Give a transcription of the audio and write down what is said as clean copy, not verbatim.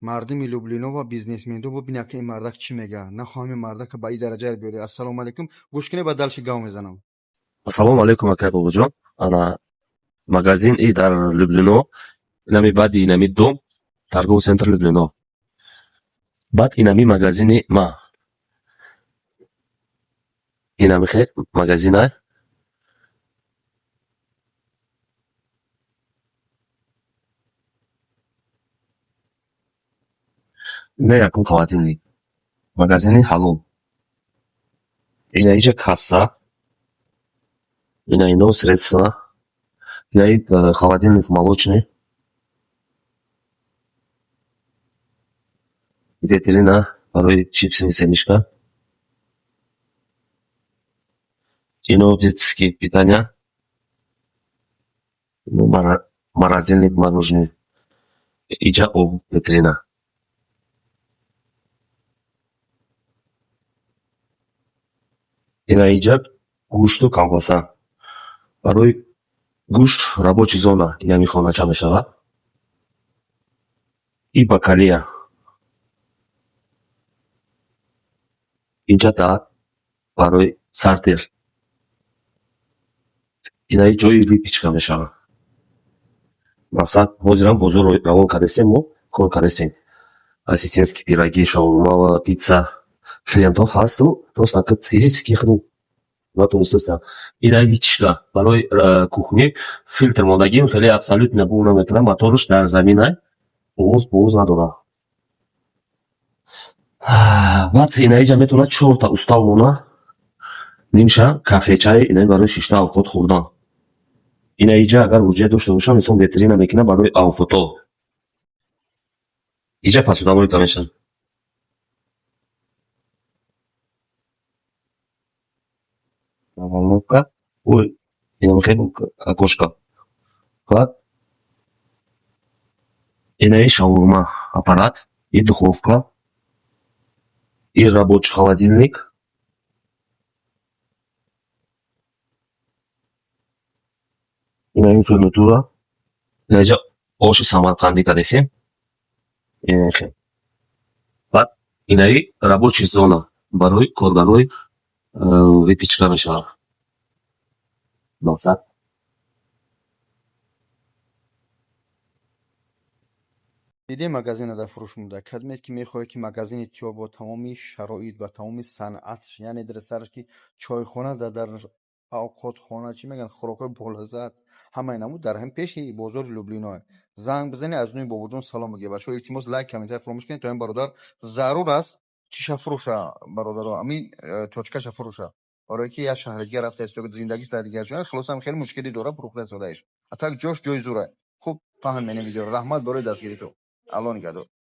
Мардуми Люблино ва бизнесмендо бубинед, ки ин мардак чӣ мега. Нахоҳам ин мардака ба ин дараҷа биёред. Ассалому алайкум. Гӯш кунед, ба дальше гав мезанам. Ассалому алайкум, акай Бобоҷон. Ана магазин и дар Люблино, инами баъди инами дом, торговый центр Люблино. Баъд инами магазини ма. Инами хе магазина. Ина якум холодильник. Магазини ҳалол. Ина иҷа касса. Ина ино средства. Ина и холодильник молочный. Витрина барои чипсы, семечка. Ино детский питания. Ино морозильник мороженое. Иҷа об, витрина. Ина иҷа гӯшту колбаса. Барои гӯшт рабочий зона инами хонача мешавад. И бакалия. Инҷа дар барои сардер. Инаи ҷои выпечка мешавад. Мақсад, ҳозирам бозор равон кардастем, мо кор кардастем. Осетинский пироги, шаурма, пицца. Клиентҳо ҳасту, просто физически худум натонистастам. Ина вытяжка барои кухни, фильтр мондагим, хеле абсолютно бу намекунам, моторш дар заминай, овоз боз надорад. Баъд ина иҷа метавонад чорта устал монад, нимша кафечаи ина барои шишта авқот хӯрдан. Ина иҷа агар ҳуҷҷат дошта бошам, инсон витрина мекунад барои авқото. Иҷа посудомойка мешавад. Микроволновка. Ой, ина хеле окошко. Баъд инаи шаурма аппарат, и духовка, и рабочий холодильник. Инаи фурнитура. Ина иҷа оши самарқандӣ кардесем. Инаи баъд инаи рабочий зона барои коргарои выпечка мешавад. Мақсад, Дидем, магазина дар фурӯш монда. Кадмед ки мехоҳед, ки магазини тиёр бо тамоми шароит, ба тамоми санъат, яъне дар сараш ки чойхона, дар авқотхона, чӣ мегӯянд, хӯрокҳои болаззат, ҳамаи намуд дар ҳамин пеши бозори Люблино. Занг бизанед, аз нӯи Бобоҷон салом бигӯед. Бачаҳо, илтимос, лайк, комментарий фаромӯш кунед, то ин бародар зарур аст. Чиша фурӯша, бародаро, ҳамин точкаша фурӯша. Барое ки як шаҳри дигар рафтааст, зиндагиш дар дигар ҷоя, хулоса, хеле мушкилӣ дорад, фурӯхта истодаиш. А так ҷош ҷои зура. Хуб, паҳн менем видеоро. Раҳмат барои дастгиритон. Алло нигаҳдор.